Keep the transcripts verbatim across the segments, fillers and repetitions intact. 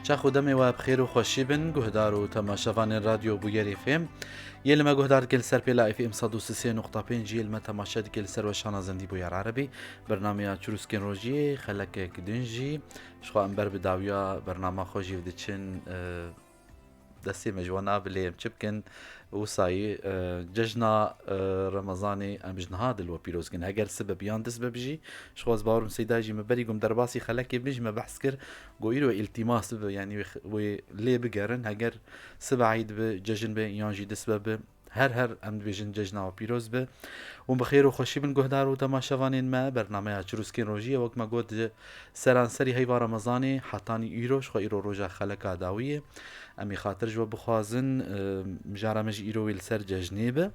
Çax û demê we bi xêr û xweşî bin, guhdar û temaşevanên Radyo Bûyerê F M. Yê li me guhdar dikin li ser pêla F M sed û sê nokta pênc, yê li me temaşe dikin li ser weşana zindî Bûyer Erebî. Bernameya Çirûskên Rojiyê, xelekek din jî. Ji xwe em ber bi dawiya bernama xwe jî diçin, e, destê me ji we nabe lê em çi bikin? Wisayî, e, cejna, e, Remezanê em ji niha dil we pîroz kin. Heger sibe bi yan dist be bijî, ji xwe ez bawer im Seyda jî me berî gom derbasî xelekê bin jî me behs kir, got îro îltîmas bibe, yanî wê x-, wê lê bigerin, heger sibe eîd bi, cejin be, yan jî dist be bi. Her her em dibêjin cejna we pîroz be. Hûn bi xêr û xweşî bin guhdar û temaşevanên me. Bernameya Çirûskên Rojiyê, wek me got, ji seranserî heyva Remezanê hetanî îro, ji xwe îro roja xeleka dawî ye. Em ê xatir ji we bixwazin, e, mijara me jî îro wê li ser cejnê be.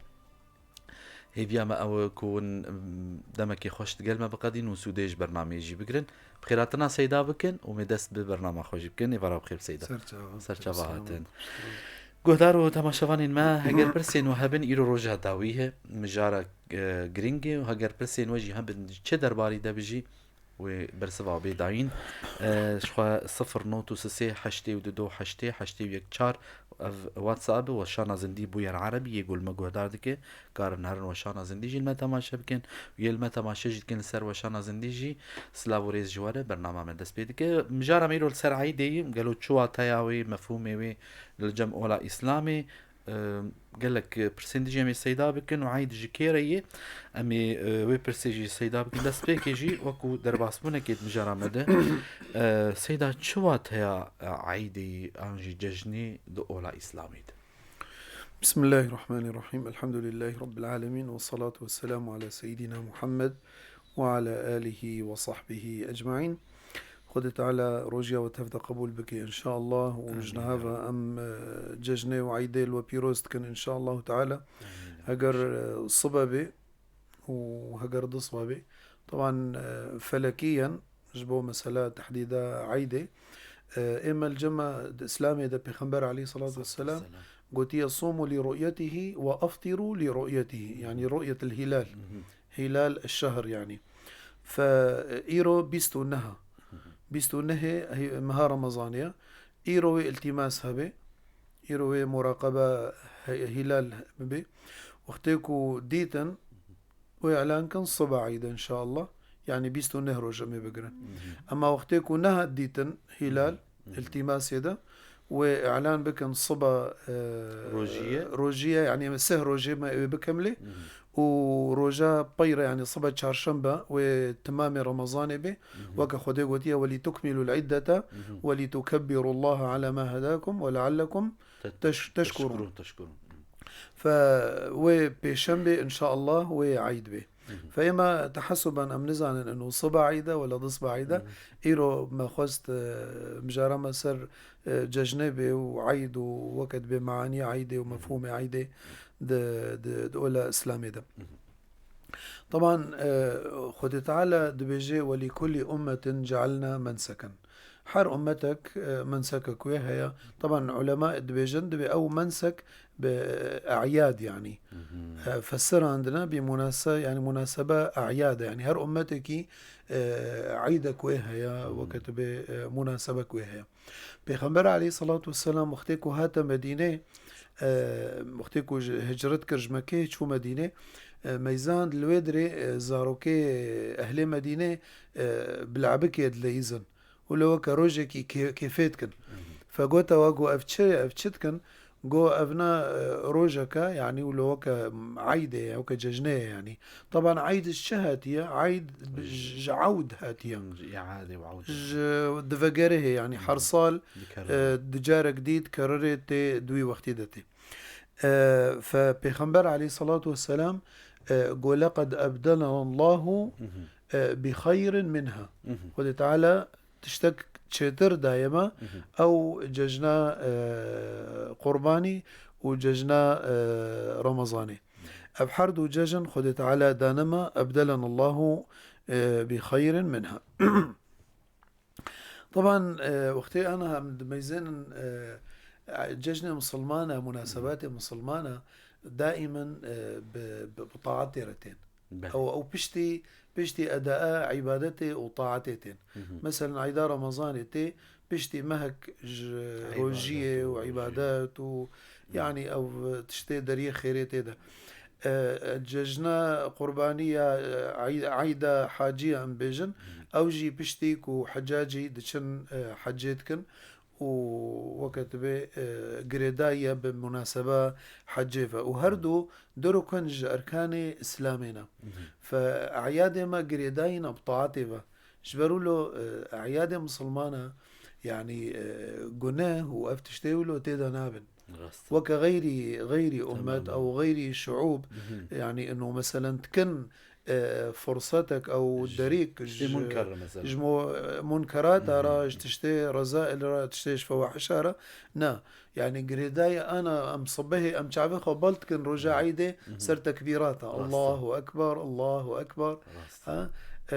Hêviya me ew e ku hûn, em, demekê xweş digel me biqedîn û sûdê ji bernameyê jî bigirin. Bi xêrhatina Seyda bikin û me dest bi bernama xwe jî bikin. Êvara bi xêr Seyda. Ser çava. Ser çava hatin. Guhdar û temaşevanên me, heger pirsên we hebin, îro roja dawî ye, mijara, e, girîng e û heger pirsên we jî hebin, çi derbarî de bijî, wê bersiva bê dayîn. E, ji xwe sifir not û sê heştê û du heştê heştê û yek çar, ev WhatsApp e, weşana zindî Bûyer Erebî yê ku li me guhdar dike, karin herin weşana zindî jî li me temaşe bikin. Û yê li me temaşe jî dikin li ser weşana zindî jî, silav û rêz ji we re, bernama me dest pê dike. Mijara me îro li ser eîdê ye, gelo çi wateya wê, mefhûmê wê li cem ola Îslamê? E, gelek pirsên dijî em ê Seyda bikin û eîd ji kê re ye? Em ê, e, wê pirsê jî Seyda bikin. Destpêkê jî wekû derbasbûnekê di mijara me de. E, Seyda, çi wateya, e, eîdê an jî cejnê di ola Îslamê de? بسم الله الرحمن الرحيم. الحمد لله رب العالمين، والصلاة والسلام على سيدنا محمد وعلى آله وصحبه أجمعين. Xwedê Teala rojiya we tev de qebûl bike, înşallah. Û ji niha ve em, e, cejnê û eydê li we pîroz dikin, înşallah Teala. Heger, e, sibe bê û heger di sibe bê. Teban, e, felekiyen ji bo mesela tehdîda eydê, e, ê me li cem me di Îslamê de Pêxember aleyhissalatu vesselam gotiye, "Sumu li ru'yetihi ve aftiru li ru'yetihi." Yani ru'yetil hilal. Hilal eşşehr yani. Fe, îro bîst û neh e. Bîst û nehê hê-, meha Remezanê ye. Îro wê îltîmas hebe. Îro wê muraqebe he-, hilal bibe. Wextê ku dîtin, wê îlan kin siba eyd e înşallah. Yani bîst û neh roj em ê bigirin. Ema wextê ku nehat dîtin hilal, îltîmasê de, wê îlan bikin siba, e, Rojî ye. Rojî ye, yani em ê sih rojê me wê bikemlê. Û roja peyre, yani siba çarşembe, wê timamê Remezanê bê. Weke Xwedê gotiye, "Welî tukmilul iddete, welî tukebbirullaha ala ma hedakum ve leallekum teş-, teşkurun." Teşkurun, teşkurun. Fe wê pêşembe, înşallah, wê eyd bê. Fe êma tehesuben em nizanin ino siba eyd e wela di siba eyd e. Îro me xwest, e, mijara me ser, e, cejnê bê û eyd û weke dibê meanî eydê û mefhûmê eydê di, di, di ola Îslamê de. Teban, e, Xwedê Teala dibêje, "Welî kulli ummetin cealna menseken." Her ummetek, e, mensekek wê heye. Teban ulema dibêjin, dibê ew mensek bi, e, e'yad yani. E, fesirandine bi munase-, yani munasebe e'yad e. Yani her ummetekî, e, eydek wê heye, weke tu bê, e, munasebek wê heye. Pêxember aleyhissalatu vesselam wextê ku hate Medînê, e, wextê ku ji, hicret kir ji Mekkeyê çû Medînê, e, meyzand li wê dirê, e, zarokê ehlê Medînê, e, bi le'bikê dileyîzin. Û li weke rojekî kê-, kêfê dikin. Fe gote we, got, "Ev çi, ev çi dikin?" Got, "Ev ne, e, rojeke, yani, û li weke eydê ye, weke cejnê ye, yani." Teban eyd ji çi hatiye? Eyd ji, ji ewd hatiye. Ji îadê û ewd. Ji divegerihê, yani, her sal, e, di carek dî dikerirê tê di wî wextî de tê. E, fe Pêxember aleyhissalatu vesselam, e, got, "Leqed ebdelenallahu, e, bi xeyrin minha." Xwedê Teala tiştek çêtir daye me, ew cejna, e, Qurbanî û cejna, e, Remezanê. Ev her du cejn Xwedê Teala dane me, ebdelenallahu, e, bi xeyrin minha. Teban, e, wextê ana em dimeyzênin, e, cejnê misilmana, munasebatê misilmana, daimen, e, bi, bi, bi taatê re tên. Belê. Ew, ew piştî piştî edaa îbadetê û taetê tên. Meselen, eyda Remezanê tê piştî mehek ji rojiyê û îbadet û, yanî, ew tiştê deriyê xêrê tê de. E, e, cejna qurbaniya, e, ey-, eyda haciya em bêjin, ew jî piştî ku hecacî diçin, e, hecê dikin û weke dibê, e, girêdayî ye bi munaseba hecê ve. Û her du du rukun ji erkanê Îslamê ne. Fe eyadê me girêdayî ne bi taetê ve. Ji ber wilo, e, eyadê misilmana, yanî, e, guneh û ev tiştê wilo tê de nabin. Rast. Weke xeyrî, xeyrî ummet ew xeyrî şuûb, yanî ino meselen dikin, e, fursetek ew derîk ji, ji munker mesela, ji mo-, munkerata re, ji tiştê rezail re, tiştê ji fewahişa re, na. Yanî girêdayî ana em sibehê em çavê xwe bal dikin roja eydê ser tekbîrata. Rast e. Allahu Ekber, Allahu Ekber. Rast. Ha? E,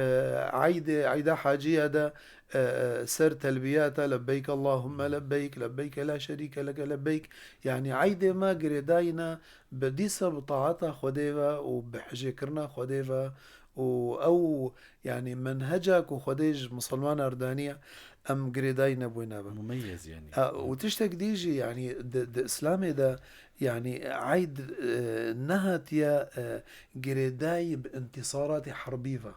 eydê, eyda haciya de, e, e, ser telbiyata lebbeyk Allahumme lebbeyk, lebbeyke la şerîke leke lebbeyk. Yanî eydê me girêdayî ne bi dîsa bi taeta Xwedê ve û bi hicêkirina Xwedê ve û ew, yanî menheca ku Xwedê ji misilmanan re daniye, em girêdayî nebûne be. Mumeyez yanî. A, û tiştek dî jî, yanî di, di Îslamê de, yanî eyd, e, nehatiye, e, girêdayî bi întîsaratê herbî ve.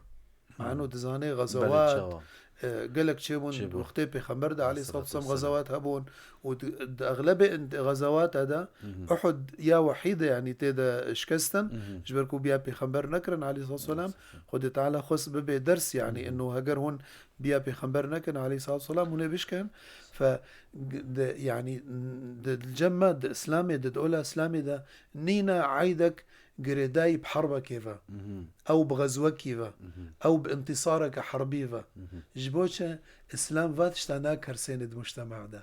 Mano dizane xezewat, e, gelek çêbûn, çêbûn wextê Pêxember de aleyhissalatu vesselam xezewat hebûn û di, di exlebê int-, xezewata de Uhud ya wehîd e, yanî tê de şikestin, ji ber ku biya Pêxember nekirin aleyhissalatu vesselam. Xwedê Teala xwest bibe ders, yanî ino heger hûn biya Pêxember nekin aleyhissalatu vesselam, hûn ê bişkin. Fe, di, yanî, di, di cem me, di Îslamê de, di ola Îslamê de nîne eydek girêdayî bi herbekê ve, ew bi xezwekî ve, ew bi întîsareke herbî ve. Ji bo çi? Îslam va tişta nakersêne di mujtema de.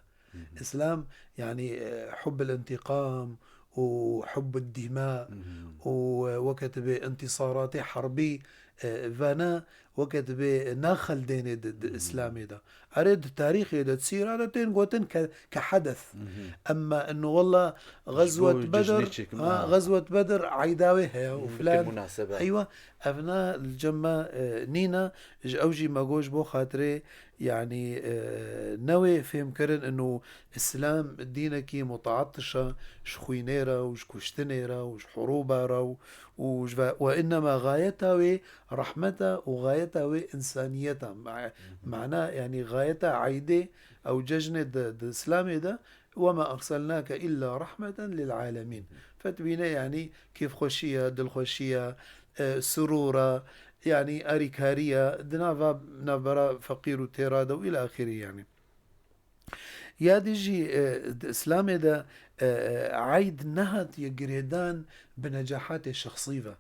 Îslam, yanî, e, hubbul întîqam û hubbud dîma û, e, weke dibê întîsaratê herbî, e, vana weke dibê naxeldêne di, di Îslamê de. Erê, di tarîxê de, di sîra de tên gotin ke, ke hades. Emma ino wella xezwet Bedr, ha, xezwet Bedr eyda wê heye û filan. Eywa, evna li cem me, e, nîne, ji ew jî me got ji bo xatirê, yanî, e, newê fêhmkirin ino Îslam dînekî mutaatişa ji xwînê re û ji kuştinê re û ji hurûba re û, û ji ve, we innema xayeta wê rehmet e û xayeta wê însaniyet e. Ma-, mana, yanî xayeta eydê ew cejnê di, di Îslamê de, "Wema erselnake illa rahmeten lil alemîn." Fetbîne, yanî kêfxweşiya, dilxweşiya, e, surûra, yanî arîkariya, di nava navbera feqîr û têra de û îlâ axirî yanî. Ya dî jî, e, di Îslamê de, e, e, eyd nehatiye girêdan bi necahatê şexsî ve.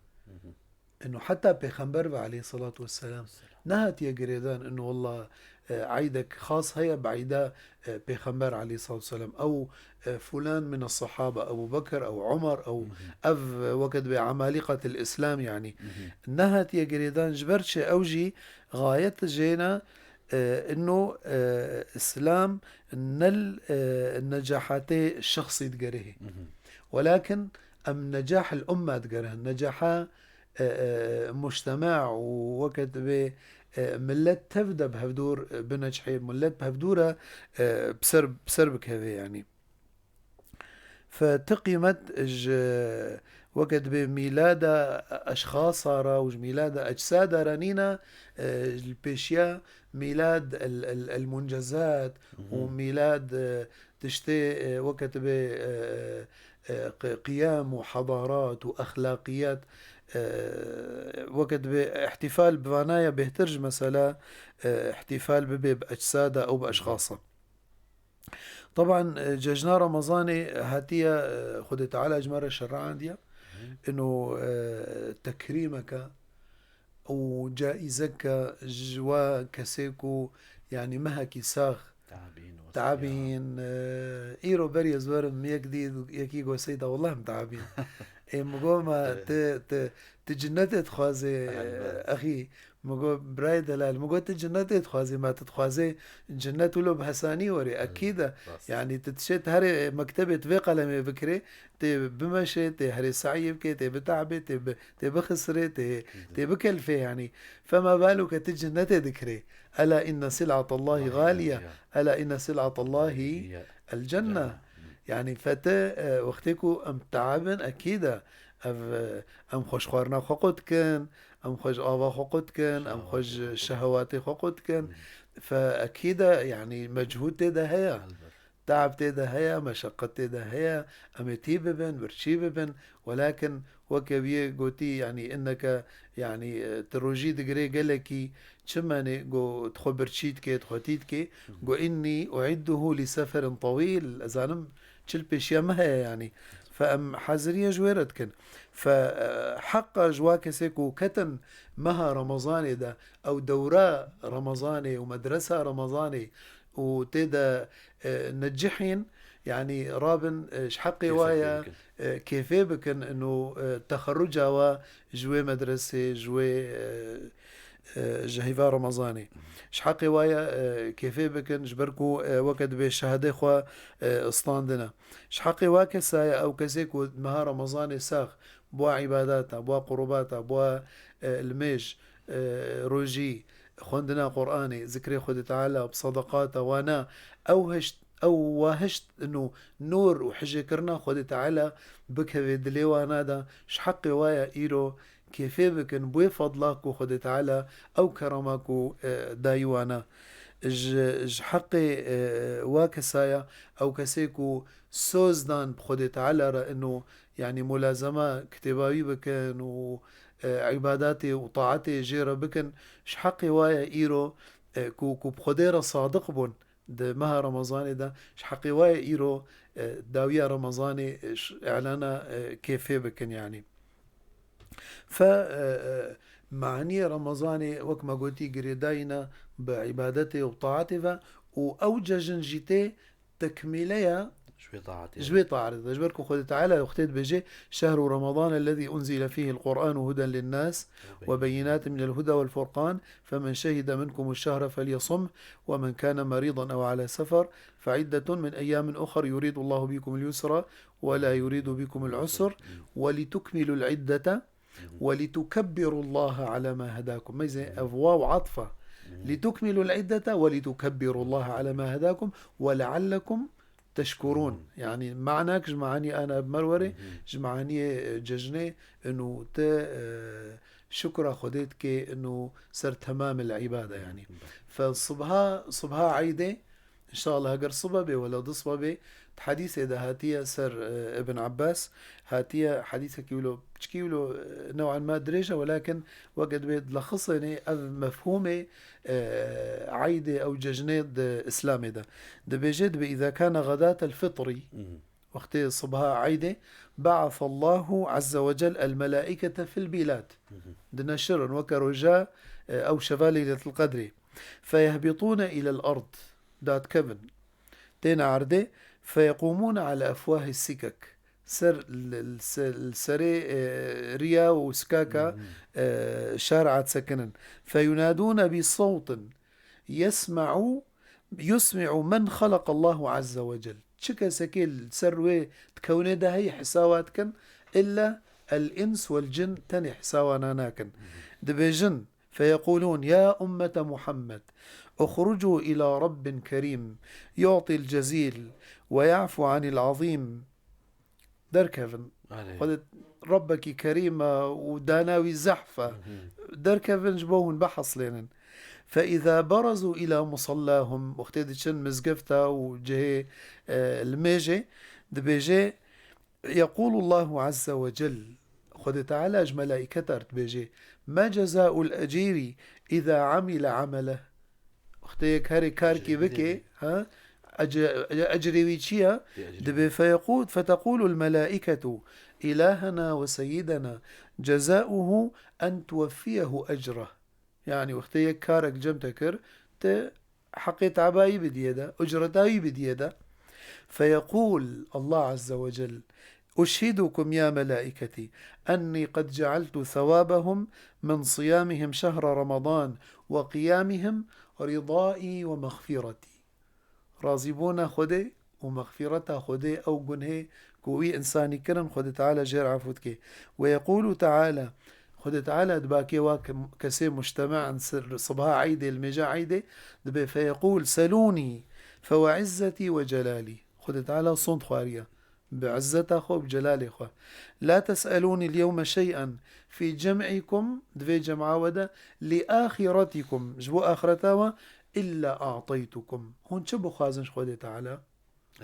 Ino heta Pêxember ve aleyhissalatu vesselam nehatiye girêdan ino wella, e, eydek xas heye bi eyda, e, Pêxember aleyhissalatu vesselam. Ew, e, fulan min es-sahaba, Ebu Bekir, ew Umar, ew ev, e, weke dibê emalîqetil Îslam yanî. Nehatiye girêdan ji ber çi ew jî xayet jê ne, e, ino, e, Îslam nel, e, necahatê şexsî digerihê. Welakin em necahil umma digerihin. Necaha, e, e, mujtema û weke dibê, e, millet tev de bi hevdûr, e, binecihê, millet bi hevdû re, e, bi ser, bi ser bikeve yanî. Fe ti qîmet ji weke dibê mîlada eşxasa re û ji mîlada ecsada re nîne, e, li pêşiya mîlad el, el, el muncezat û mîlad, e, tiştê, e, weke dibê, e, e, qi-, qiyam û hedarat û exlaqiyat, e, weke dibê îhtîfal bi vana ye bêhtir ji mesela, e, îhtîfal bibe bi ecsada ew bi eşxasa. Teban, e, cejna Remezanê hatiye, e, Xwedê Teala ji me re şeriandiye. Ino, e, tekrîmeke û caîzeke ji we kesê ku, yanî mehekî sax teabîn, e, îro berî ez werim yek dî, yekî got Seyda, welleh em teabîn. Ê, min got, ma Eh. tu, tu, tu cinnetê dixwazê, Elbet. Axî. Min got, birayê delal, min got, tu cinnetê dixwazê, ma tu dixwazê cinnet wilo bi hesanî werê, Eh, ekîd e. Rast. Yanî, tu dişê tu herê mektebê tu vê qelemê bikirê, tê bimeşê, tê herê seyê bikê, tê biteebê, tê bi-, tê bixisirê, tê, Ekîd e. Tê bikelfê, yanî. Fema baluke tu cinnetê dikirê. Ela inne sil'atallahi Allahi ghaliye. Ghaliye. Ela inne sil'atallahi Hiye. El cenne. Cenne. Yanî fete, e, wextê ku em teabin, ekîd e. Ev, e, em xwe ji xwarina xwe qut dikin, em xwe ji ava xwe qut dikin, em xwe ji Şehewatê xwe qut dikin. şehewatê xwe qut dikin. Hmm. Fe ekîd e, yanî mechûd tê de heye. Elbet. Teab tê de heye, meşeqet tê de heye, em ê tî bibin, birçî bibin. Welakin weke wî yê gotî, yanî inneke, yanî, e, tu rojî digirê gelekî, çi menê, go, tu xwe birçî dikê, tu xwe tî dikê. Go, "Innî uidduhu li seferin tawîl." Ez zanim çil pêşiya me heye, yanî. Fe em haziriye ji wê re dikin. Fe, e, heqa ji wa kesê ku ketin meha Remezanê de, ew dewra Remezanê û medresa Remezanê û tê de, e, necihîn, yanî rabin, e, ji heqê Kêfê wa ye, bikin. e, kêfê bikin, ino, e, texerruca wa ji wê medresê, ji wê, e, e, ji heyva Remezanê. Ji heqê wa ye, e, kêfê bikin, ji ber ku, e, weke dibê şehedê xwe, e, standine. Ji heqê wa kesa ye, ew kesê ku meha Remezanê sax, bûa îbadata, bûa qurubata, bûa, e, limêj, e, rojî, xwendina Qur'anê, zikrê Xwedê Teala, bi sedeqata, wana, ew hişt, ew wa hişt ino nûr û hijêkirina Xwedê Teala bikeve dilê wana de, ji heqê wa ye îro kêfê bikin, bi wê fedla ku Xwedê Teala ew kerema ku, e, dayî wana. Ji, ji heqê, e, wa kesa ye, ew kesê ku soz dan bi Xwedê Teala re ino, yanî mulazema kitêba wî bikin û, e, îbadatê û taetê jê re bikin, ji heqê wa ye îro, e, ku, ku bi Xwedê re sadiq bûn di meha Remezanê de, ji heqê wa ye îro, e, dawiya Remezanê, e, ş-, îlana, e, kêfê bikin, yanî. Fe, e, e, maniyê Remezanê, wek me gotî, girêdayî ne bi îbadetê û taetê ve û ew cejin jî tê tekmîleya Ji wê taetê ji re. wê taetê de. Ji ber ku Xwedê Teala wextê dibêje, "Şehru Remezan ellezî unzile fîhil Qur'anu huden linnâs ve beyinâtin minel huda vel furqan, femen şehide minkumul şehre felyesumh, ve men kâne merîdan ew alâ sefer, fe iddetun min eyyâmin uxer, yurîdullahu bikumul yusra ve la yurîdu bikumul usr, ve litukmilul iddete, ve litukebbirullaha alâ mâ hedâkum." Meyzê ev waw atf e. Litukmilul iddete ve litukebbirullaha alâ mâ hedâkum ve leallekum teşkurûn. Yanî manak ji manî ana bi me re were, ji maniyê, e, cejnê, ino te, e, şukra Xwedê dikê, ino ser temamil îbade, yanî. Fe sibha, sibha eydê, înşallah, heger sibe bê wela du sibe bê, di hedîsê de hatiye ser, e, Ibn Abbas, hatiye hedîsekî wilo, piçkî wilo, e, new'an ma dirêj e, welakin weke dibê dilexisênê ev mefhûmê, e, eydê ew cejnê di Îslamê de. Dibêje, dibê, "Îza kâne xedâtel fitrî", Mhm. wextê sibha eydê, "be'asallahu azze ve cel el melâikete fil bîlad." Mhm. Dineşirin weke roja, e, ew şeva Leyletil Qedrê. "Feyehbitûne ilel ard." Dadikevin. Têne erdê, "feyeqûmûne ala efwahis sikek." Ser, li, li se-, li serê, e, riya û sikaka, Mhm. e, şara disekinin. "Feyunadûne bi sewtin yesme'u, yusmi'u men xalaqallahu azze ve cel." Çi kesekê li ser wê dikewinê de heyî hesaba dikin, illa el ins vel cin tenê hesaba na nakin. Mhm. Dibêjin, "Feyeqûlûn, ya ummete Muhammed, uxrucû ila Rabbin kerîm, yu'til cezîl ve ya'fu anil azîm." Derkevin. Alê. Xwedê Rabbekî kerîm e û dana wî zehf e. Mhm. Derkevin ji bo hûn biheslênin. Fe îza berazû ila musallahum, wextê diçin mizgefta û cihê, e, limêjê, dibêje, Yeqûlullahu azze ve cel, Xwedê Teala ji melaîketa re dibêje, "Ma cezaul ecîrî îza amile ameleh?" Wextê yek herê karkî Ecrê bike, bidê. ha? Ece-, ecrê wî çi ye? Tê ecrê Dibê bidê. Feyeqûl, feteqûlul melâiketu, "Îlâhena ve seyyidena, cezâuhu en tuweffiyehu ecreh." Yanî wextê yek karek cem te kir, te heqê tebayî bidiyê de, ucreta wî bidiyê de. Feyeqûl Allah azze ve cel, أشهدكم يا ملائكتي أني قد جعلت ثوابهم من صيامهم شهر رمضان وقيامهم رضائي ومغفرتي. Razîbûna Xwedê û mexfîreta Xwedê ew gunhê ku wî însanî kirin, Xwedê Teala jê re efû dike. ويقول تعالى، Xwedê Teala dibakê wa ke-, kesê mujteme in sir sibha eydê, li mêja eydê, dibê فيقول سلوني فوعزتي وجلالي. Xwedê Teala sond xwariye. Bi izzeta xwe, bi celalê xwe. لا تسألوني اليوم شيئا في جمعكم, di vê cema we de, لآخرتكم, ji bo axireta we, إلا أعطيتكم. Hûn çi bixwazin ji Xwedê Teala?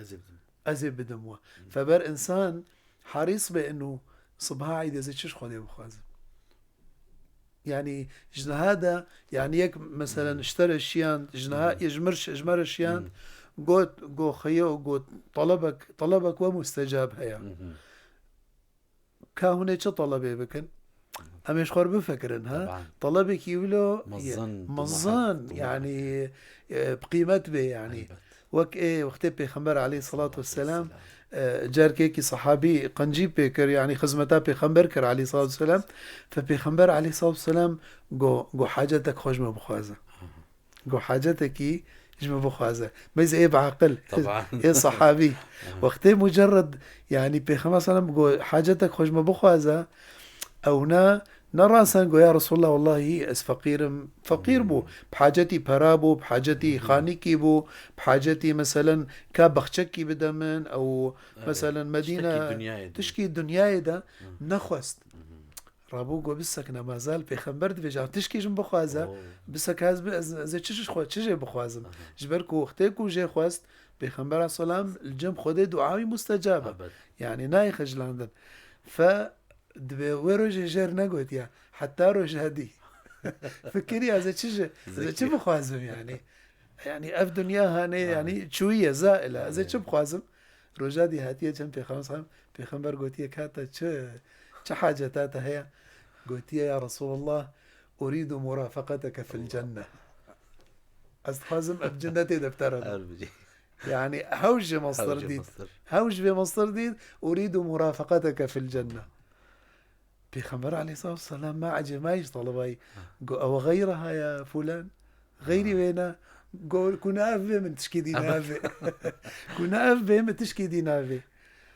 Ez ê bidim. Ez ê bidim we. Feber însan herîs be inu sibha eydê ez ê çi ji Xwedê bixwazim? Yani ji niha de, yani yek meselen ji te re şiyand, ji niha, ji mir, ji me re şiyand, got, got xeyo, got talebek, talebek we mustecab heye. Ka hûn ê çi talebê bikin? Em ê ji xwe re bifikirin, ha? Teban. Talebekî wilo ye, Mezin, mezin, tumahat, tumahat. Yani, e, bi qîmet bê, yani. Elbet. Wek ê wextê Pêxember aleyhissalatu vesselam, Aleyhisselam. E, carkekî sahabî qencî pê kir, yani xizmeta Pêxember kir aleyhissalatu vesselam. Fe Pêxember aleyhissalatu vesselam go, go hacetek xwe ji me bixwaze. Go hacetekî ji me bixwaze. Meyze ê bi aqil, Teban. Ê sahabî. Wextê mucerred, yani Pêxember sallam go hacetek xwe ji me bixwaze, ew ne, ne rasen go ya Resulallah, wallahî ez feqîr im. Feqîr bû. Bi hacetî pera bû, bi hacetî xanîkî bû, bi hacetî meselen ka bexçekî bide min, ew Evet. meselen Medîne, Tiştekî dinyayê de. Tişkî dinyayê de nexwest. Rabû got, bisekine, mazal Pêxember dibêje, tişkî ji min bixwaze, Oo. bisek ez bi, ez, ez ê çi ji xwe, çi jê bixwazim? Aha. Ji ber ku wextê ku jê xwest, Pêxember aleyhisselam li cem Xwedê dua wî mustecab e. Ebed. Yani nayê xejilandin. Fe dibê wê rojê jê re negotiye. Heta roja dî. Fikiriya ez ê çi ji, ez ê çi Zekî. bixwazim yani? Yani ev dinya hanê, Hanê. yani çûyiye, zail e. Ez ê Hanê. çi bixwazim? Roja dî hatiye cem Pêxember sallam, Pêxember gotiye, ka te çi, çi haceta te heye? Gotiye, ya Resulallah, uridu murafaqateke fil cenne. Ez dixwazim ev cennetê de bi te re bim. Her bijî. Yani hewş ji Her mastir bijî dît. mastir. Hewş vê mastir dît, uridu murafaqateke fil cenne. Pêxember aleyhissalatu vesselam ma ecê ma ji talibay Ha. go, ew xeyraha ya fulan. Xeyrî Ha. wê ne. Go, ku ne ev bê min tişkî dî Ama navê. Ku ne ev bê min tişkî dî navê.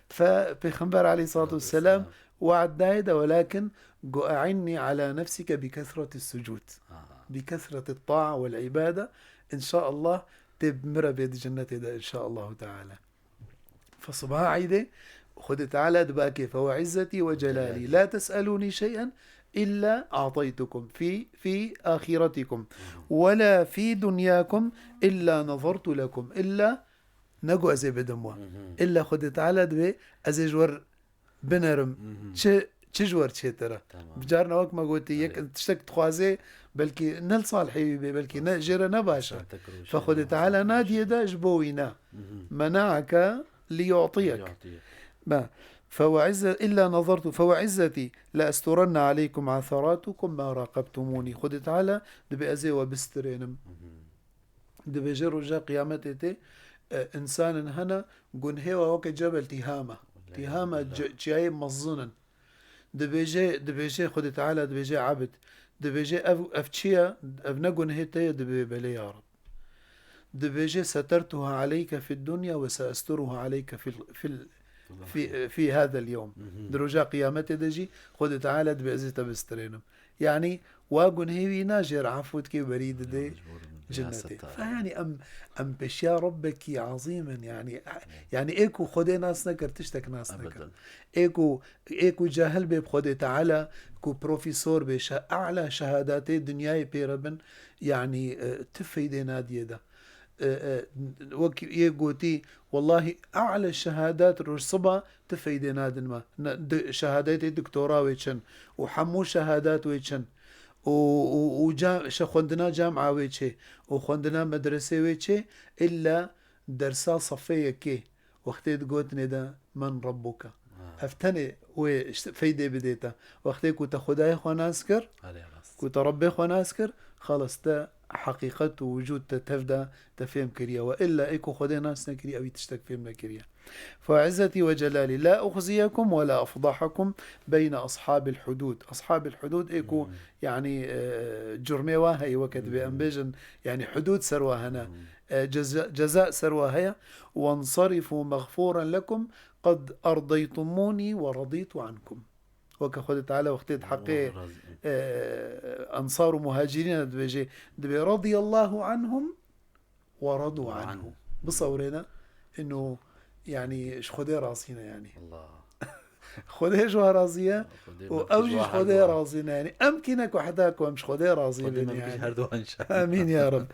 Fe Pêxember aleyhissalatu vesselam Aleyhisselam. we'd dayê de, welakin go e'inni ala nefsike bi kesreti sucud. Ha. Bi kesreti ta'a vel ibade. İnşallah tê bi min re bê di cennetê de inşallahu teala. Fe sibaha eydê, Xwedê Teala dibakê, fe we izzeti we celalî, la tes'elûnî şey'en illa a'taytukum fî, fî ahîretikum, we la fî dunyakum illa nazartu lekum, illa, ne ku ez ê bidim we. Hı hı. Illa Xwedê Teala dibê, ez ê ji we re binerim. Hı hı. Çi, çi ji we re çêtir e? Tamam. Bi carna wek me gotî, yek Elê. tiştek dixwazê, belkî ne li salihê wî bê, belkî ne, Rast. jê re ne baş e. Rast, tek rûşê Fe Xwedê ne Teala Rast. nadiye de ji bo wî ne. Hı hı. Mena'eke li yu'tiyek. Yu'tiyek. Me. Fe we izze-, illa nazartu, fe we izzetî le esturenne aleykum atharatukum ma raqabtumûnî. Xwedê Teala dibê ez ê we bistirênim. Hı hı. Dibêje roja qiyametê tê, e, însanên hene, gunhê we weke Cebel Tîhame. Tîhame Elhamdülillah. ce-, çiyayê mezin in. Dibêje, dibêje Xwedê Teala, dibêje ebd. Dibêje ev, ev çi ye? Ev ne gunhê te ye? Dibê belê ya Reb. Dibêje setertuha aleyke fid dunya ve seesturuha aleyke fil, fil, fî, fî hadel yewm. Hı hı. Di roja qiyametê de jî Xwedê Teala dibê ez ê te bistirênim. Yani, wa gunhê wî na jê re efû dike û berî dide Ya, mecbûr in. Ya cennetê. Settar. Fe yani em, em pêşiya Rebbekî ezîm in yani. Yani ê ku Xwedê nas nekir, tiştek nas nekir. Ebeden. Ê ku, ê ku cahil bê bi Xwedê Teala, ku profesor bê, şe-, a'la şehadatê dinyayê pê re bin, yani, e, ti feydê nadiye de. E, e, wek yê gotî, wellahî, a'la şehadat roj siba ti feydê nadin me. Ne, di, şehadetê doktora wê çin û hemû şehadat wê çin û, û, û ca-, şe-, xwendina camia wê çê û xwendina medresê wê çê, illa dersa sefê yekê wextê digotinê de, "Men Rabbuke?" Ha. Ev tenê wê işte feydê bidê te. Wextê ku te Xwedayê xwe nas kir, Erê rast. ku te Rebbê xwe nas kir, xelas te heqîqet û wicûd te tev de te fêm kiriye. Ve illa ê ku Xwedê nas nekiriye, ew î tiştek fêm nekiriye. فوعزتي وجلالي لا أخزيكم ولا أفضحكم بين أصحاب الحدود. أصحاب الحدود ê ku, yanî, e, curmê wa heye, weke dibê em bêjin, yanî hudûd ser wa hene, e, ceza, ceza ser wa heye. وانصرفوا مغفورا لكم قد أرضيتموني ورضيت عنكم. Weke Xwedê Teala wextê di heqê, e, ensar û muhacirîna dibêje, dibê رضي الله عنهم ورضوا عنه. Bisewrêne, inu, yanî, ji Xwedê razî ne, yanî. Allah. Xwedê ji wan razî ye û ew jî ji Xwedê razî ne, yanî. Em kî ne ku heta ku em ji Xwedê razî bin, yanî. Her duan şer. Amîn ya Reb.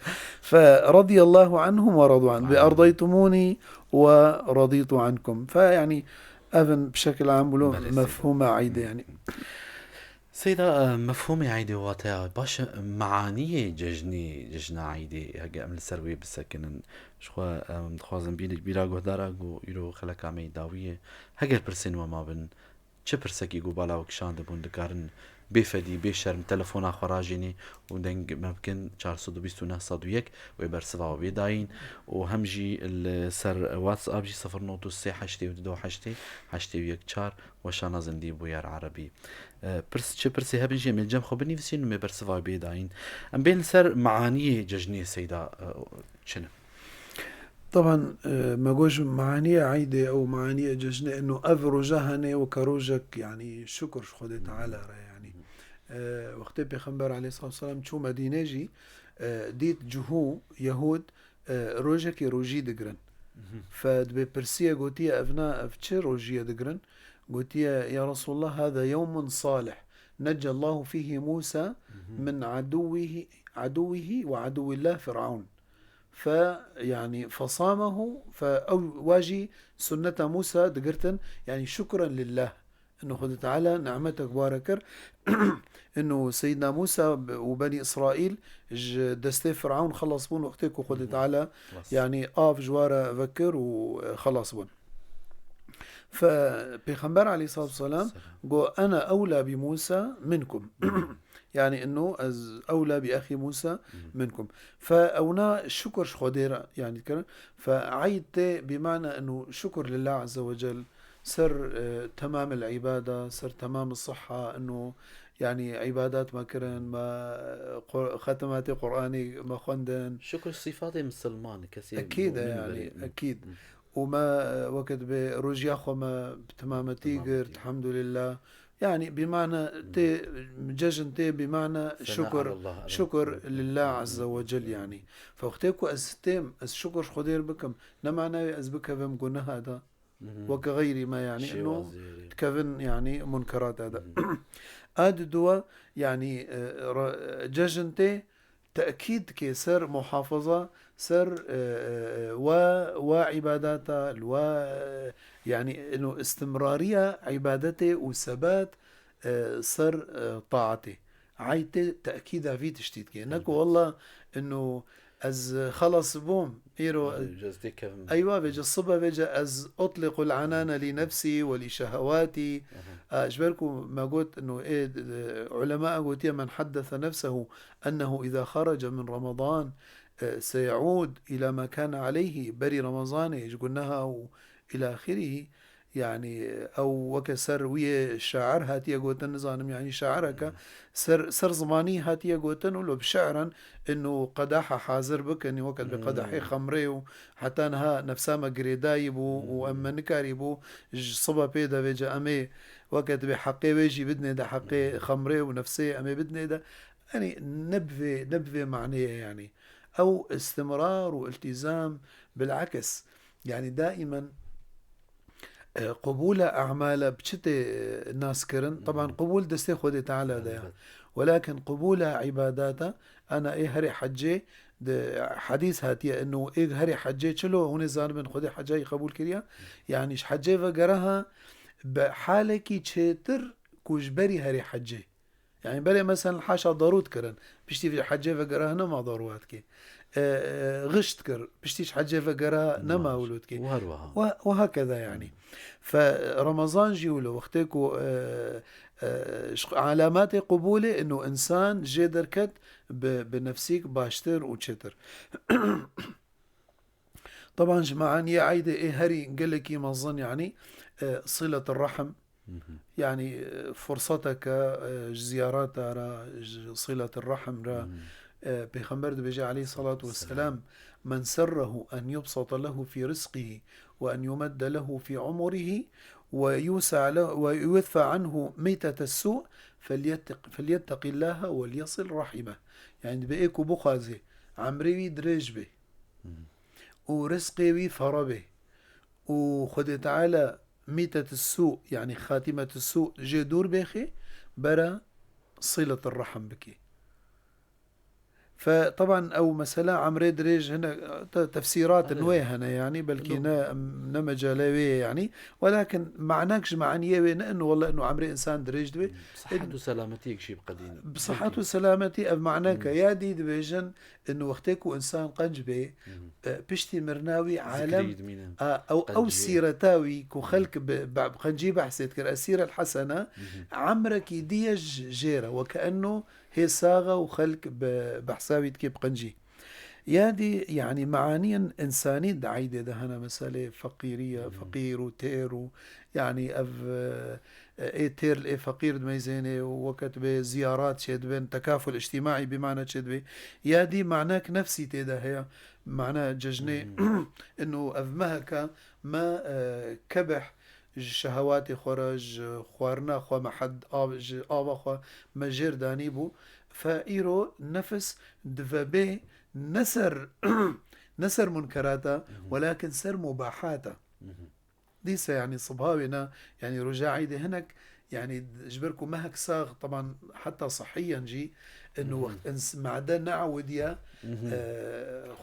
فرضي الله عنهم ورضوا عنه. بأرضيتموني ورضيت عنكم. Fe, yanî, ev in bi şekil am wilo mefhûma eydê, yanî. Seyda, e, mefhûmê eydê wateya baş e, meaniyê cejnê, cejna eydê, hege em li ser wê bisekinin. Ji xwe, em dixwazin bînek bîra guhdara ku îro xeleka me yê dawî ye. Heger pirsên we mabin, çi pirsekî ku bala we kişandibûn, dikarin bê fedî, bê şerm, telefona xwe rajênê û deng me bikin çar sed û bîst û neh sed û yek, wê bersiva we bê dayîn û hem jî li ser WhatsApp jî sifir not û sê heştê û du heştê heştê û yek çar. Weşana zindî bûyer erebî. E, pirs, çi pirsê hebin jî em ê li cem xwe binivîsîn û me bersiva bê dayîn. Em bên li ser meaniyê cejnê Seyda, e, çi ne? Taban, e, me got ji meaniyê eydê ew meaniyê cejnê ino ev roja hene weke rojek, yanî şukir ji Xwedê Teala re, yanî. E, wextê Pêxember aleyhissalatu vesselam çû Medîne jî, e, dît cihû, yehûd, e, rojekê rojî digirin. Fe dibê pirsiye gotiye, ev na, ev çi rojî ye digirin? Gotiye, ya Resulallah, هذا يوم صالح نجى الله فيه موسى من عدوه، عدوه وعدو الله فرعون. Fe, yanî, فصامه، fe ew wa jî sunneta Musa digirtin, yanî şukran lillah. Ino Xwedê Teala nimetek wa re kir. Ino Seyyidna Musa û Benî Îsraîl ji destê Firavun xelas bûn wextê ku Xwedê Teala, yanî, av ji wa re vekir û, e, xelas bûn. Fe Pêxember aleyhissalatu vesselam got, "Ena ewla bi Musa minkum." Yanî, ino ez ewla bi exî Musa minkum. Fe ewna şukir ji Xwedê re, yanî, dikirin. Fe eyd tê bi mana ino şukir lillah azze ve cel, ser, e, temam el îbada, ser temam el sihha, ino, yanî, îbadat me kirin, me, e, Qur-, xetimatê Qur'anê me xwendin. Şukir sifatê misilman, kesê Ekîd e, mu'min yanî, berê. Ekîd. Û me, e, weke dibê rojiya xwe me bi temametî girt, elhamdülillah. Yanî, bi mana tê, cejn tê, bi mana şukir, şukir lillah azze ve cel, yanî. Fe wextê ku ez têm, ez şukir ji Xwedê re bikim, ne mana wê ez bikevim guneha de. Weke xeyrî me, yanî, ino dikevin, yanî, munkerata de. A diduwa, yanî, e, re-, cejn tê, tekîd dike ser muhafaza, ser, e, e, wa, wa îbadata, li wa, e, yanî, ino istimrariya îbadetê û sebat, e, ser, e, taatê. Eyd tê tekîda vî tiştî dike. Ne ku wella ino ez xelas bûm, îro, eywa vêce, sibe vêce ez utliqul anane li nefsî ve li şehewatî. A, ji ber ku me got, ino ê, e, ulema gotiye, "Men haddese nefsehu ennehu îza xarace min Ramadan, e, seyeûd îla ma kane aleyhî", berî Remezanê ji guneha û îla axirî, yanî, ew weke ser wî yê şair hatiye gotin, nizanim, yanî, şaireke ser, ser zimanî hatiye gotin û lo bi şi'ran ino qedaha hazir bikin, weke dibê qedehê xemrê û heta niha nefsa me girêdayî bû û em me nikarîbû ji sibe pê de vêce em ê weke dibê heqê wê jî bidinê de, heqê xemrê û nefsê em ê bidinê de. Yanî, ne bi vê, ne bi vê maneyê, yanî. Ew istimrar û iltîzam, bil'eks, yanî, daimen, e, qubûla emala bi çi tê, e, naskirin? Taban qubûl destê Xwedê Teala de ya. Welakin qubûla îbadata, ana ê herê hecê, di hedîs hatiye, ino ê herê hecê çilo, hûn ê zanibin Xwedê hecayî qebûl kiriya. Yanî, ji hecê vegere ha bi halekî çêtir ku ji berî herê hecê. Yanî berê, meselen, haşa darû dikirin, piştî vê hecê vegera nema darû dikê. E, e, xişt kir, piştî ji hecê vegera nema wilo dikê. Û her wiha. Ve, ve hakeza, yanî. Fe Remezan jî wilo, wextê ku, e, e, ji alamatê qubûlê ino insan jê derket, bi, bi nefsîk baştir û çêtir. Taban ji meaniyê eydê ê herî gelekî mezin, yanî, e, silet rehm, yanî, e, furseteke, e, ji ziyareta re, ji silet rehm re, e, Pêxember dibêje aleyhissalatu vesselam, "Men serrehu en yubsata lehu fi rizqihi ve en yumedde lehu fi umurihi ve yusa le-, ve yudfa anhu meytete su, felyettaq-, felyettaqillaha ve lyesil rahime." Yanî dibe ê ku bixwaze emrê wî dirêj be û rizqê wî fere be û Xwedê Teala mîtet su, yanî xatimet su jê dûr bêxê, bera silet rehm bikê. Fe, teban ew mesela emrê dirêj hine, te-, tefsîratin wê hene, yanî belkî ne, ne mecalê wê ye, yanî. Welakin manek ji maniyê wê ne inu, wele inu emrê insan dirêj dibe. Sihet û selametiyek jî biqedînin. Bi sihet û selametî ev maneke ya dî dibêjin, inu wextê ku insan qenc bê, e, piştî mirina wî alem, a, ew, ew sîreta wî ku xelk bi, bi, bi qencî behsê dikir, esîrel hesene, emrekî dî ye ji-, jê re, weke eno hê sax e û xelk bi behsa wî dike bi qencî. Ya dî, yanî, meaniyên însanî di eydê de hene, meselê feqîrî ye, feqîr û têr û, yanî, ev, e, ê têr li ê feqîr dimeyzênê û weke dibê ziyarat çêdibin, tekaful îctîmaî bî mane çêdibê. Ya dî manek nefsî tê de heye. Mane cejnê ino ev meheke me, e, kebih ji şehewatê xwe re, ji xwarina xwe me hed av, ji ava xwe me jêr danî bû. Fe îro nefis divebê ne ser, ne ser munkerata, welakin ser mubahata. Dîse, yanî, sibha wêna, yanî, roja eydê hinek, yanî, ji ber ku mehek sax, teban, heta sihiyen jî, inu wext ins-, made neewdiye, e,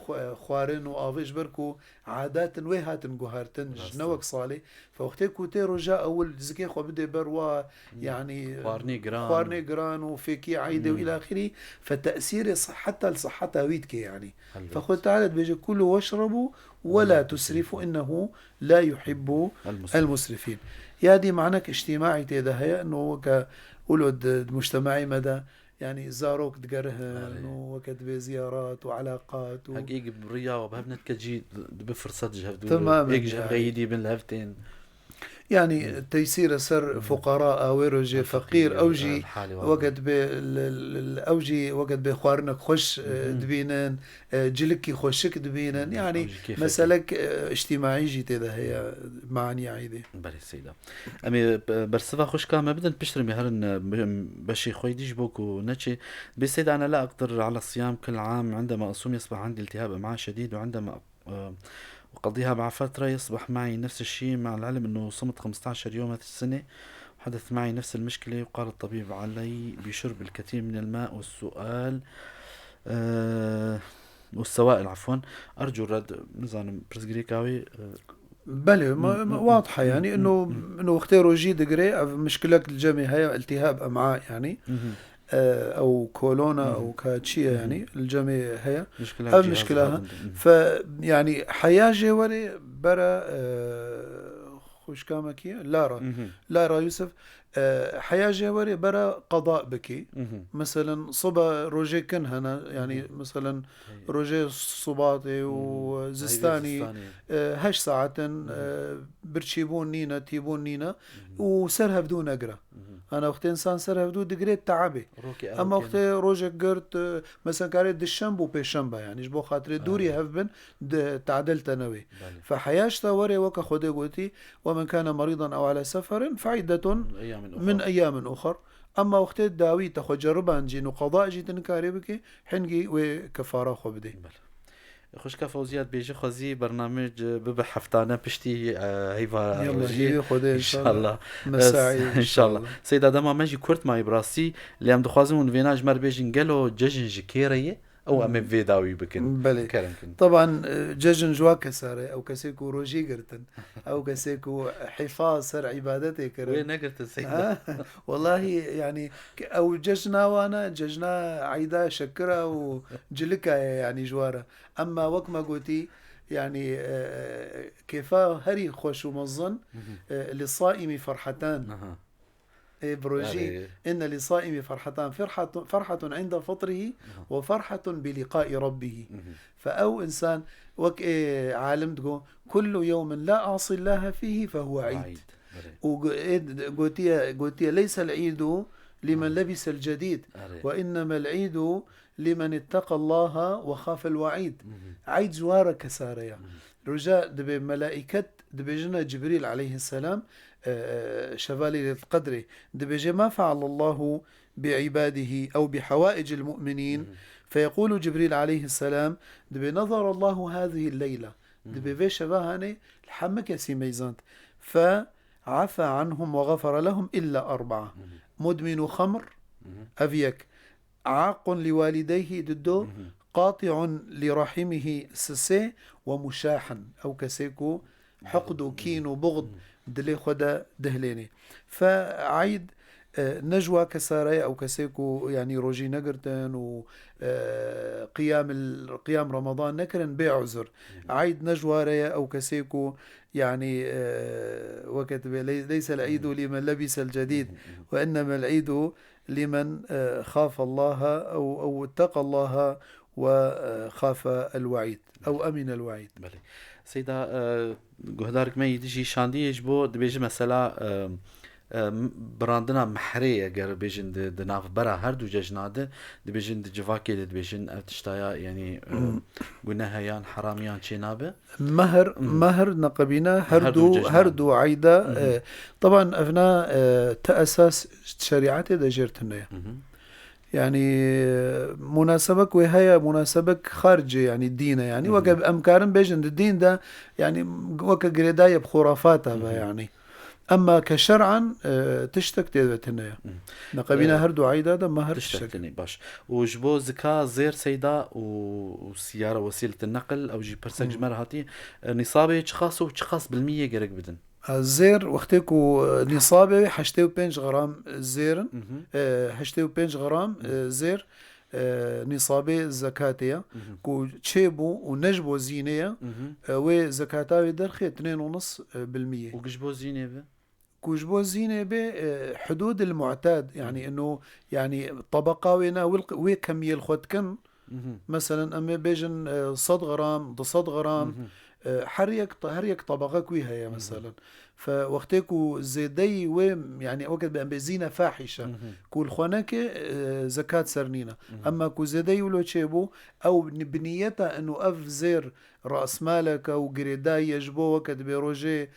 xwe-, xwarin û avê, ji ber ku adetin wê hatin guhertin, ji ne wek salê. Fe wextê ku tê roja ewil zikê xwe bidê ber wa, yanî, xwarinê giran. Xwarinê giran û fêkî eydê û îlaxirî, fe tesîrê siheta li siheta wî dike, yanî. Fe Xwedê Teala dibêje, "Kulû weşrebû we la tusrifû innehu la yuhibbu el musrifîn." Ya dî manek îctîmaî tê de heye, no weke wilo di, di mujtemaî me de, yanî zarok digerihin, no weke dibê ziyarat û elaqat û hek êk bi riya we bi hev nedike cî dibe firset ji hev dû. Temamen, êk ji hev yanî. Xeyî dî bin li hev tên. Yanî, teysîre ser fuqara, awê rojê feqîr, ew jî weke dibê li, li, li, ew jî weke dibê xwarinek xweş, e, dibînin, e, cilikî xweşik dibînin. Yanî, meselek, e, îctîmaî jî tê de heye, maniya eydê. Belê Seyda. Em ê, e, bersiva xweşka me bidin, piştre em ê herin, e, be-, beşê xwe dî ji bo ku neçê. Bê Seyda, أنا لا أقدر على الصيام كل عام، عندما أصوم يصبح عندي التهاب أمعاء شديد، وعندما آه، وقضيها مع فترة يصبح معي نفس الشي، مع العلم إنه صمت خمستعش يوم هالسنة، وحدث معي نفس المشكلة، وقال الطبيب علي بشرب الكثير من الماء والسؤال، آه، والسوائل، عفوًا. أرجو الرد. Nizanim pirsgirêka wî, e, Belê, ma, ma, wadihe, yanî, ino, ino wextê rojî digirê, ev mişkilek li cemê heye, iltihab em'a, yanî. E, ew kolona, ew ka çi ye, yanî, li cemê heye. Ev mişkila ha. Fe, yanî, heya jê werê bera, e, xwişka me kî ye? Lara. Lara Yusuf. E, heya jê werê bera qada bikî. Meselen, sibe rojê kin hene, yanî, meselen, rojê sibatê û zistanî, e, heşt saetin, e, birçîbûn nîne, tîbûn nîne û ser hevdû negire. Ana wextê insan ser hevdû digirê teebê. Ama wextê rojek girt, e, mesela karê dişembe û pêşembe, yanî ji bo xatirê dûrî hev bin, di tadil te newê. Fe heya ji te werê weke Xwedê gotî, "Ve men kâne merîdan ew alâ seferin fe iddetun min eyyâmin uxar." Ama wextê dawî te xwe ceribancîn û qeda jî tu nikarê bikî, hingî wê kefara xwe bidê. Xwişka Fewziya dibêje, xwezî bernamej bibe heftane piştî, e, heyva Yallah, rojî. Hêvî Xwedê, înşallah. Înşallah. Mesaî, înşallah. Seyda, dema me jî kurt mayî bi rastî, lê em dixwazin hûn vêna ji me re bêjin, gelo cejin ji kê re ye? Ew em ê vê dawî bikin. Belê. Kerem kin. Teban, e, cejin ji wa kesa re, ew kesê ku rojî girtin, ew kesê ku hîfaz ser îbadetê kirin. Wê negirtin Seyda. Ha? Wellahî, yanî, ew cejna wan e, cejna eyda şekira û cilika ye, yanî, ji wa re. Emma wek me gotî, yanî, e, kêfa herî xweş û mezin, e, li saîmî ferhetan. Aha. Ê, bi rojî, Erê. إن للصائم فرحتان، فرحة، فرحة عند فطره وفرحة بلقاء ربه. Fe ew insan, wek ê alim digo, "كل يوم لا أعصي الله فيه فهو عيد." Eîd. Erê. Û go-, ê, gotiye, gotiye, "ليس العيد لمن لبس الجديد، Erê. وإنما العيد لمن اتقى الله وخاف الوعيد." Eîd ji wan re kesare ya. Roja dibê melaiket dibêjine Cibrîl aleyhisselam, e, e, şeva Leyletul Qedrê, dibêje, "ما فعل الله بعباده أو بحوائج المؤمنين؟" فيقول جبريل عليه السلام، dibê, "نظر الله هذه الليلة." Dibê vê şeva hanê li hemî kesî meyzand. "فعفا عنهم وغفر لهم إلا أربعة." مدمن خمر، ev yek. عاق لوالديه، dido. قاطع لرحمه، sisê. ومشاحن، ew kesê ku heqd û kîn û buxd dilê xwe de dihilênê. Fe eîd, e, ne ji wa kesare ye, ew kesê ku, yanî, rojî negirtin û, e, qiyam, qiyam Ramadan nekirin bê uzur. Eîd ne ji wa re ye, ew kesê ku, yanî, e, weke tu bê, "لي-، ليس العيد لمن لبس الجديد، وإنما العيد لمن، e, خاف الله أو، أو اتقى الله و، e, خاف الوعيد أو أمن الوعيد." Belê. Seyda, e, guhdarek me yî dijî şandiyê ji bo dibêje mesela, e, e, birandina mehrê eger bêjin di, di navbera her du cejna de, dibêjin di civakê de dibêjin ev tiştaya, yanî, e, guneh e yan heram yan çê nabe? Mehr, mehr neqebîne her du, her du eyda, e, teban evna, e, te esas şerîetê de jêr tune ye. Yanî, e, munasebek wê heye, munasebek xaricê, yanî dîn e, yanî weke em karin bêjin di dîn de, yanî weke girêdayê bi xurafata ve, yanî. Emma ke şer'an, e, tiştek tê de tune ye. Neqebîne her du eyda de mehr tiştek. Tiştek tune, baş. Û ji bo zika zêr seyda û, û siyara wesîletin neqil, ew jî pirsek ji me re hatî, e, nîsabê çiqas û çiqas bilmî yê gerek bidin? E, zêr, wextê ku, e, nîsabê wê heştê û pênc gram zêr in, e, heştê û pênc gram, e, zêr, e, nîsabê zekatê ye, ku çêbû û ne ji bo zînê ye, e, wê zekata wê derxê tinên û nis, e, bilmî yê. Û ji bo zînê be? Ku ji bo zînê be, e, hudûd el mu'tad, yanî ino, yanî tebeqa wê ne, wê, wê kemiyê li xwe dikin. Meselen, em ê bêjin, e, sed gram, du sed gram, e, her yek te-, her yek tebeqek wî heye, meselen. Fe wextê ku zêdeyî wê, yanî weke em bê zîne fahîşe, ku li xwe neke, e, zekat ser nîne. Emma ku zêdeyî wilo çêbû, ew ni-, bi niyeta ino ev zêr rasmaleke û girêdayî ye ji bo weke dibê rojê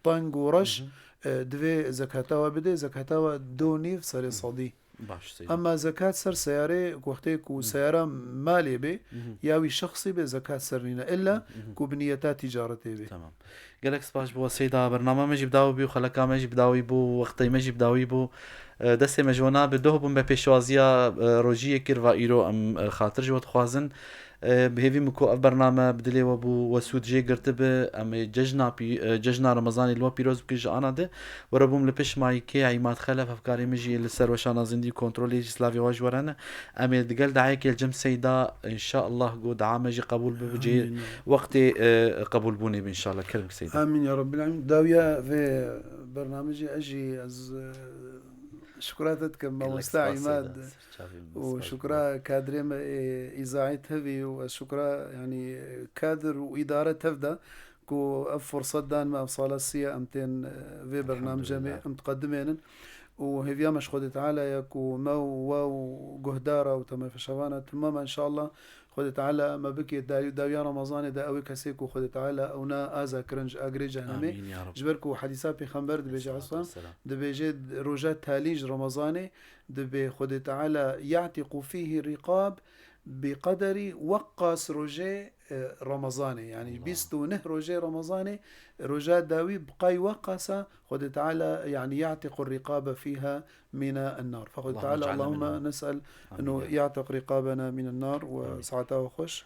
teng û reş, e, divê zekata we bidê, zekata we do nîv serê sedî. Baş, seyda. Emma zekat ser seyarê, wextê ku seyara malê bê, ya wî şexsî bê, zekat ser nîne. Îlla ku bi niyeta ticaretê bê. Tamam. Gelek spas ji bo we seyda. Bernama me jî bi dawî bû, xeleka me jî bi dawî bû, wextê me jî bi dawî bû. E, destê me ji we nabe, doh bûn be pêşwaziya, e, rojiyê kir va îro em, e, xatir ji we dixwazin. E, bi hêvî min ku ev bername bi dilê we bû, we sûd jê girtibe. Em ê cejna pî-, e, cejna Remezanê li we pîroz bikin ji ana de. Were bûm li pişt mayîkê Îmad Xelef, hevkarê min jî li ser weşana zindî û kontrolê jî slavê we ji we re ne. Em ê digel dayekê li cem seyda, înşallah, ku dua me jî qebûl bibe, cê wextê, e, qebûlbûnê be, înşallah. Kerem seyda. Amîn ya Rabbil Alemin. Dawiya vê bername jî ez jî ez, e, şukra te dikim, mamosta Îmad. Û şukra kadrê me, e, îzayê tevî û ez şukra, yanî, kadr û îdare tev de ku ev furset dan me, ev sala sî ye em tên, e, vê bernamecê me em diqedimênin. Û hêviya me ji Xwedê Teala ye ku me û we û guhdara û temaşevana temama, înşallah, Xwedê Teala me bike daw-, dawiya Remezanê de ew ê kesê ku Xwedê Teala ew na aza kirin ji agirê cehennemê. Amîn ya Rab. Ji ber ku hedîsa Pêxember dibêje, Aleyhisselatu vesselam, dibêje, roja talî ji Remezanê dibê Xwedê Teala يعتق فيه الرقاب بقدر weqas rojê, e, Remezanê. Yanî bîst û neh rojê Remezanê, roja dawî bi qay weqasa Xwedê Teala, yanî يعتق الرقاب فيها من النار. فقد تعالى، اللهم نسأل أنه يعتق رقابنا من النار. وساعتا وخوش.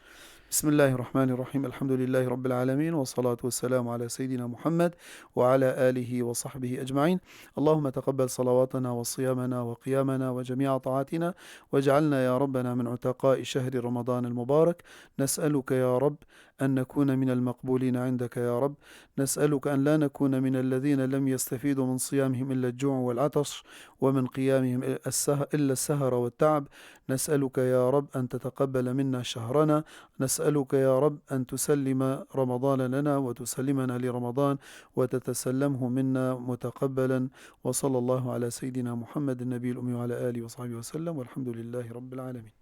بسم الله الرحمن الرحيم. الحمد لله رب العالمين، والصلاة والسلام على سيدنا محمد وعلى آله وصحبه أجمعين. اللهم تقبل صلواتنا وصيامنا وقيامنا وجميع طاعاتنا، واجعلنا يا ربنا من عتقاء شهر رمضان المبارك. نسألك يا يا رب أن نكون من المقبولين عندك يا رب. نسألك أن لا نكون من الذين لم يستفيدوا من صيامهم إلا الجوع والعطش، ومن قيامهم السه-، إلا السهر والتعب. نسألك يا رب أن تتقبل منا شهرنا. نسألك يا رب أن تسلم رمضان لنا وتسلمنا لرمضان وتتسلمه منا متقبلا. وصلى الله على سيدنا محمد النبي الأمي وعلى آله وصحبه وسلم، والحمد لله رب العالمين.